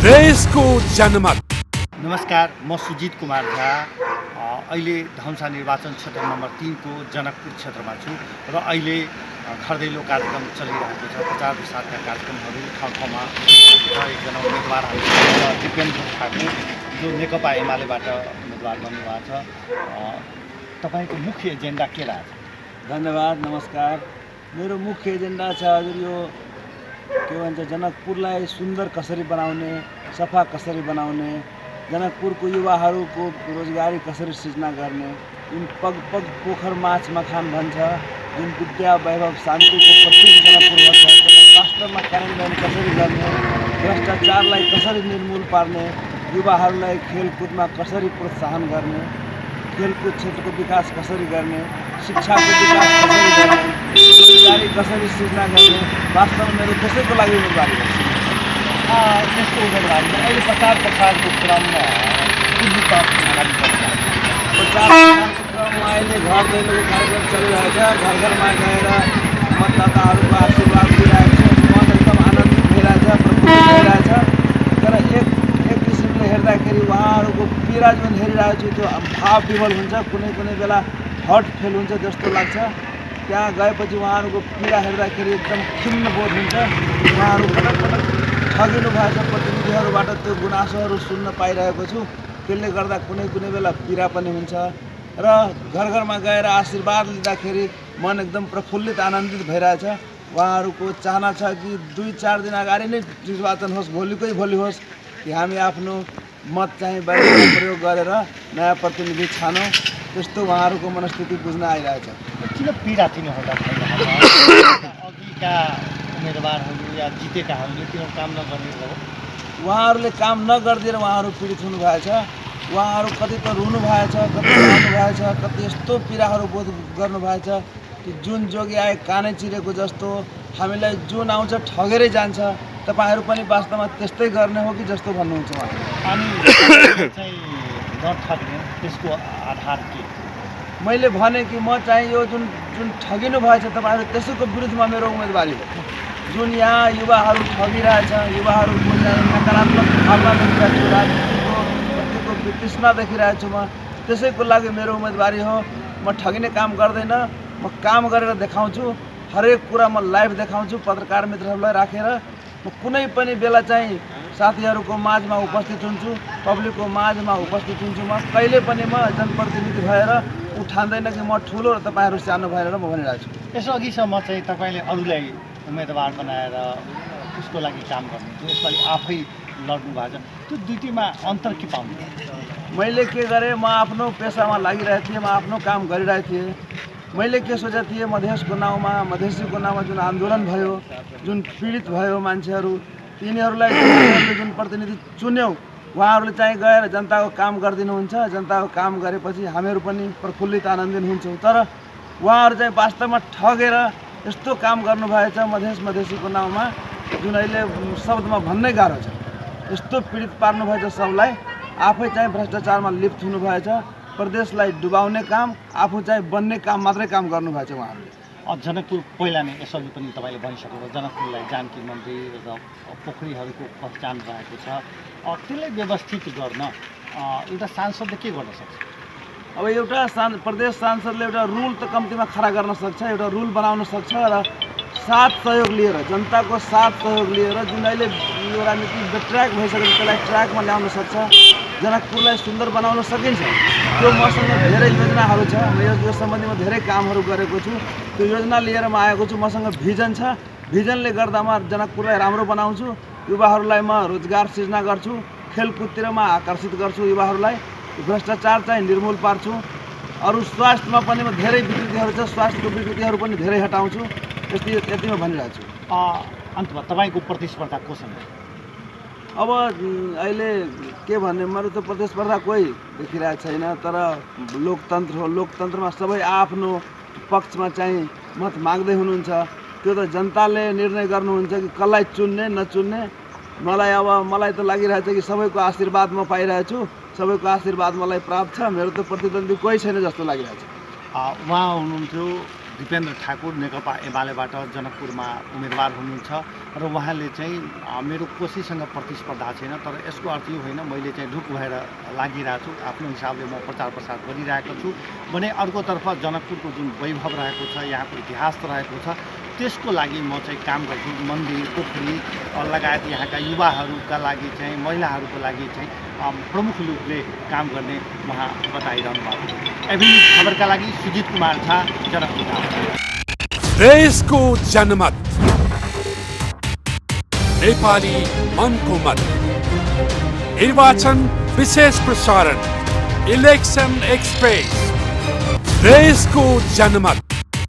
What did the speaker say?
देशको जनमत। नमस्कार, म सुजित कुमार झा अहिले धनुषा निर्वाचन क्षेत्र नम्बर 3 को जनकपुर क्षेत्रमा छु र अहिले खर्दैलो कार्यक्रम चलिरहेको छ। प्रचार प्रसारका कार्यक्रमहरू ठाउँ ठाउँमा एकजना उम्मेदवार दीपेन्द्र ठाकुर जो नेकपा एमालेबाट उम्मेदवार बन्नुभएको छ। तपाईको मुख्य एजेन्डा के रहेछ? धन्यवाद, नमस्कार। मेरो मुख्य एजेन्डा छ हजुर यो के भन्छ जनकपुरलाई सुन्दर कसरी बनाउने, सफा कसरी बनाउने, जनकपुरको युवाहरूको रोजगारी कसरी सृजना गर्ने, जुन पग पग पोखर माछ मखान भन्छ, जुन विद्या वैभव शान्तिको प्रतीक जनकपुर भन्छ, त्यसलाई वास्तवमा कार्यान्वयन कसरी गर्ने, भ्रष्टाचारलाई कसरी निर्मूल पार्ने, युवाहरूलाई खेलकुदमा कसरी प्रोत्साहन गर्ने, खेलकुद क्षेत्रको विकास कसरी गर्ने, शिक्षाको विकास कसरी गर्ने, रोजगारी कसरी सृजना गर्ने, वास्तवमा मेरो त्यसैको लागि उम्मेदवारी गर्छु। त्यसको उम्मेदवारीमा अहिले प्रचार प्रसारको क्रममा प्रचार प्रसारको क्रममा अहिले घर दैलोको कार्यक्रम चलिरहेछ। घर घरमा गएर मतदाताहरूको आशीर्वाद दिइरहेको छ। मन एकदम आनन्दित भइरहेछ, प्रफुल्लित भइरहेछ। तर एक किसिमले हेर्दाखेरि उहाँहरूको पीडा जुन हेरिरहेको छु त्यो भाव विवल हुन्छ, कुनै कुनै बेला हर्ट फेल हुन्छ जस्तो लाग्छ। त्यहाँ गएपछि उहाँहरूको पीडा हेर्दाखेरि एकदम खिन्न बोध हुन्छ। उहाँहरू पटक पटक ठगिनु भएछ, प्रतिनिधिहरूबाट त्यो गुनासोहरू सुन्न पाइरहेको छु। त्यसले गर्दा कुनै कुनै बेला पीडा पनि हुन्छ र घर घरमा गएर आशीर्वाद लिँदाखेरि मन एकदम प्रफुल्लित आनन्दित भइरहेछ। उहाँहरूको चाहना छ कि 2-4 दिन अगाडि नै निर्वाचन होस्, भोलिकै भोलि होस् कि हामी आफ्नो मत चाहिँ बाहिर प्रयोग गरेर नयाँ प्रतिनिधि छानौँ। त्यस्तो उहाँहरूको मनस्थिति बुझ्न आइरहेछ। किन पीडा तिनीहरूलाई अघिका उम्मेदवारहरू या जितेकाहरूले किन काम नगर्ने हो? उहाँहरूले काम नगरिदिएर उहाँहरू पीडित हुनुभएछ। उहाँहरू कति त रुनु भएछ, कति लानु भएछ, कति यस्तो पीडाहरू बोध गर्नुभएछ कि जुन जोगी आए कानै चिरेको जस्तो, हामीलाई जुन आउँछ ठगेरै जान्छ। तपाईँहरू पनि वास्तवमा त्यस्तै गर्ने हो कि जस्तो भन्नुहुन्छ उहाँ? अनि चाहिँ नठग्ने त्यसको आधार के? मैले भने कि म चाहिँ यो जुन ठगिनु भएछ तपाईँहरू त्यसैको विरुद्धमा मेरो उम्मेदवारी हो। जुन यहाँ युवाहरू ठगिरहेछ, युवाहरूको चाहिँ नकारात्मक भावना देखिरहेको छु, राजनीतिको प्रतिको वितृष्णा देखिरहेको छु, म त्यसैको लागि मेरो उम्मेदवारी हो। म ठगिने काम गर्दैन, म काम गरेर देखाउँछु। हरेक कुरा म लाइभ देखाउँछु पत्रकार मित्रहरूलाई राखेर। म कुनै पनि बेला चाहिँ साथीहरूको माझमा उपस्थित हुन्छु, पब्लिकको माझमा उपस्थित हुन्छु। म कहिले पनि म जनप्रतिनिधि भएर उठान्दैन कि म ठुलो र तपाईँहरू सानो भएर म भनिरहेको छु। यसो अघिसम्म चाहिँ तपाईँले अरूलाई उम्मेदवार बनाएर उसको लागि काम गर्नुहुन्छ, यसपालि आफै लड्नु भएको छ, त्यो दुईटीमा अन्तर के पाउनु? मैले के गरेँ, म आफ्नो पेसामा लागिरहेको थिएँ, म आफ्नो काम गरिरहेको थिएँ। मैले के सोचेको थिएँ, मधेसको नाउँमा, मधेसीको नाउँमा जुन आन्दोलन भयो, जुन पीडित भयो मान्छेहरू, तिनीहरूलाई जुन प्रतिनिधि चुन्यौँ, उहाँहरूले चाहिँ गएर जनताको काम गरिदिनुहुन्छ। जनताको काम गरेपछि हामीहरू पनि प्रफुल्लित आनन्दित हुन्छौँ। तर उहाँहरू चाहिँ वास्तवमा ठगेर यस्तो काम गर्नुभएछ मधेसीको नाउँमा, जुन अहिले शब्दमा भन्नै गाह्रो छ। यस्तो पीडित पार्नुभएछ सबलाई। आफै चाहिँ भ्रष्टाचारमा लिप्त हुनुभएछ। प्रदेशलाई डुबाउने काम, आफू चाहिँ बन्ने काम मात्रै काम गर्नुभएछ उहाँहरूले। जनकपुर पहिला नै यसअघि पनि तपाईँले भनिसक्नु, जनकपुरलाई जानकी मन्दिर र पोखरीहरूको पहिचान रहेको छ। त्यसलाई व्यवस्थित गर्न एउटा सांसदले के गर्न सक्छ? अब एउटा प्रदेश सांसदले एउटा रुल त कम्तीमा खडा गर्न सक्छ, एउटा रुल बनाउन सक्छ र साथ सहयोग लिएर, जनताको साथ सहयोग लिएर जुन अहिले यो राजनीति बेट्र्याक भइसकेको छ त्यसलाई ट्र्याकमा ल्याउन सक्छ। जनकपुरलाई सुन्दर बनाउन सकिन्छ। त्यो मसँग धेरै योजनाहरू छ। म यो सम्बन्धीमा धेरै कामहरू गरेको छु। त्यो योजना लिएर म आएको छु। मसँग भिजन छ। भिजनले गर्दा म जनकपुरलाई राम्रो बनाउँछु। युवाहरूलाई म रोजगार सृजना गर्छु। खेलकुदतिर म आकर्षित गर्छु युवाहरूलाई। भ्रष्टाचार चाहिँ निर्मूल पार्छु। अरू स्वास्थ्यमा पनि म धेरै विकृतिहरू छ, स्वास्थ्यको विकृतिहरू पनि धेरै हटाउँछु। यति म भनिरहेको छु। अन्तमा तपाईँको प्रतिस्पर्धा कोसँग? अब अहिले के भन्ने, मेरो त प्रतिस्पर्धा कोही देखिरहेको छैन। तर लोकतन्त्र हो, लोकतन्त्रमा सबै आफ्नो पक्षमा चाहिँ मत माग्दै हुनुहुन्छ। त्यो त जनताले निर्णय गर्नुहुन्छ कि कसलाई चुन्ने नचुन्ने। मलाई त लागिरहेछ कि सबैको आशीर्वाद म पाइरहेको छु, सबैको आशीर्वाद मलाई प्राप्त छ। मेरो त प्रतिद्वन्दी कोही छैन जस्तो लागिरहेछ। उहाँ हुनुहुन्थ्यो दीपेन्द्र ठाकुर नेकपा एमालेबाट जनकपुरमा उम्मेदवार हुनुहुन्छ र उहाँले चाहिँ मेरो कसैसँग प्रतिस्पर्धा छैन, तर यसको अर्थ यो होइन मैले चाहिँ ढुक भएर लागिरहेको छु, आफ्नो हिसाबले म प्रचार प्रसार गरिरहेको छु भने अर्कोतर्फ जनकपुरको जुन वैभव रहेको छ, यहाँको इतिहास रहेको छ, त्यसको लागि म चाहिँ काम गर्छु। मन्दिर, पोखरी लगायत यहाँका युवाहरूका लागि चाहिँ, महिलाहरूको लागि चाहिँ प्रमुख रूपले काम गर्ने उहाँ बताइरहनु भएको छ। एभिन्यू खबरका लागि सुजित कुमार झा, जनकपुर। देशको जनमत, नेपाली मनको मत, निर्वाचन विशेष प्रसारण, इलेक्सन एक्सप्रेस, देशको जनमत।